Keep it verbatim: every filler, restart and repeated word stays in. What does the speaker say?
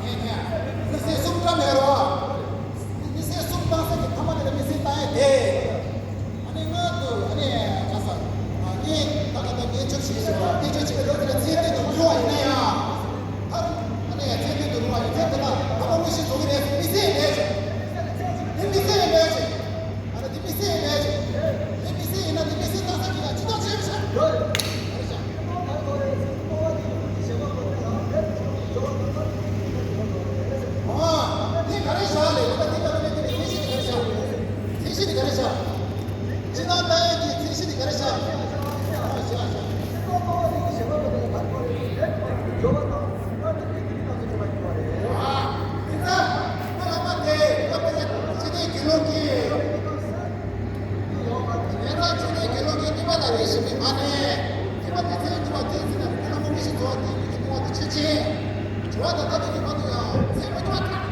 མི་སེར་གསུམ་བཀྲམ་ཡོད་རེད་བ། མི་སེར་གསུམ་བཏང་ས་ཀྱི་ཐ་མ་དེ་ལ་མི་སེར་བཏང་ཡས་དེ། ཨ་ནི་སྔོན་དུ་ཨ་ནི་ག་ས་ཨ་ནི་ད་ག་ད་ཉེན་བཅུ་ཞེས་ཞེས་པ་ཉེན་བཅུ་ཞེས་པའི་ལོ་དེ་ལ་ཚད་ལྡན་དུ་འགྱུར་བ་ཡིན་ན་ཡང་། མཐར་ཨ་ནི་ཚད་ལྡན་དུ་འགྱུར་བ་ཡིན་ཚད་དེ་ལ་ཐ་མ་དངོས་གཞི་བཟོ་གི་རེད་ཟེར་མི་སེར་ལས་ཀྱི། དེ་མི་སེར་ལས་ཀྱི། ཨ་ནི་དེ་མི་སེར་ལས་ཀྱི། དེ་མི་སེར་ཡིན་ན་དེ་མི་སེར་ལྟ་ས་ཀྱི་ལ་ཅི་ཐག་ཆོད་ཤག་ཨ། དེ་ག་རེ་བཞག་ལས་ད་དེ་ག་རེ་དེ་ཚད་གཞི་དེ་ག་རེ་བཞག་ཚད་གཞི་དེ་ག་རེ་བཞག་སྤྱི་བཏང་ལྟ་ཡས་ཀྱི་ཚད་གཞི་དེ་ག་རེ་བཞག་ཨ་བཞག་བཞག་ཨ། དེ་ཚ་ང་ལ་མ་དེ་ང་པེ་ཚ་སྤྱི་བདེ་རྒྱུ་ནོར་གྱི། ཡང་ན་ཆོས་ལྡན་དགེ་སློང་གི་སྟོན་པ་དང་ལས་བྱེད་པའི་མ་ནས་སྟོན་པ་དེ་ཚོའི་སྟོན་པ་དེ་ཚོ་ལ་ཕན་མང་པོ་ཞིག་བྱུང་བ་དེ་མི་གི་སྟོན་པ་དེ་ཆོས་ཅན། དྲི་བ་དང་ལྟ་དུས་ཀྱི་བར་དུ་ཡང་ཚད་མི་ཐུབ་པ་དང་།